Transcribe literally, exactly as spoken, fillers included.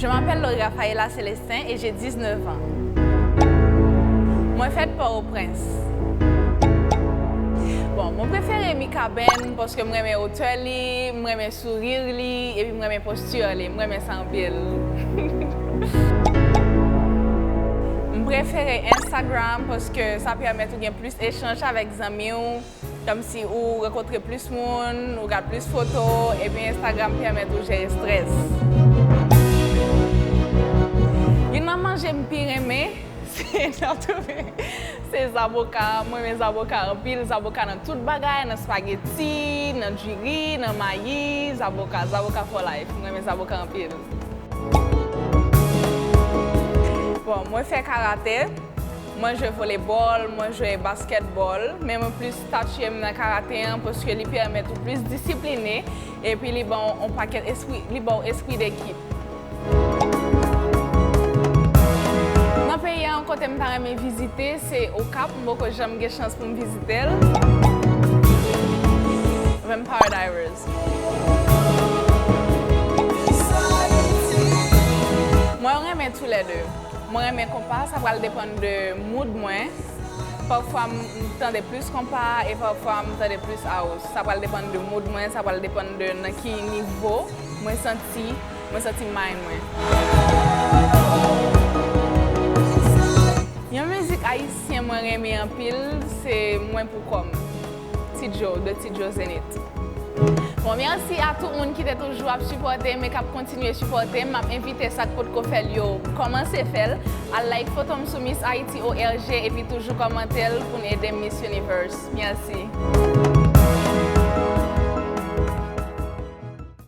Je m'appelle Laurie Rafaela Célestin et j'ai dix-neuf ans. Mwen fèt Pòtoprens. Bon, mwen prefere Mikaben paske mwen renmen otè li, mwen renmen souri li, epi mwen renmen posti li, mwen renmen sa anpil. M prefere Instagram paske sa pèmèt ou gen plis echanj avèk zanmi w, kòmsi ou rankontre plis moun, ou gad plis foto, epi Instagram pèmèt ou jere estrès. Youn nan manje m pi renmen, se, n ap twouve, se zaboka. Mwen renmen zaboka anpil. Zaboka nan tout bagay, nan spageti, nan diri, nan mayi. Zaboka, zaboka for life. Mwen renmen zaboka anpil. Bon, mwen fè karate, mwen jwe volebòl, mwen jwe baskètbòl, men mwen plis tatye m nan karate an paske li pèmèt ou plis disipline, epi li ban w on pakèt espri, li ba w espri dekip. Nan peyi a, yon kote m ta renmen vizite, se Okap. M poko janm gen chans pou m vizite l. Vampire Divers. Mwen renmen toulède. Mwen renmen konpa, sa pral depann de mood mwen. Pafwa m tande plis konpa e pafwa m tande plis house. Sa pral depann de mood mwen, sa pral depann de nan ki nivo mwen santi, mwen santi mind mwen. Yon mizik ayisyen mwen renmen anpil, se Mwen Pou Kò M. Ti Djo, de Ti Djo Zenith. Bon, mèsi a tout moun ki te toujou ap sipòte m e k ap kontinye sipòte m. M ap envite sa k potko fè l yo kòmanse fè l. Al like foto m sou Miss Haiti O R G epi toujou kòmante l pou n ede m Miss Universe. Mèsi.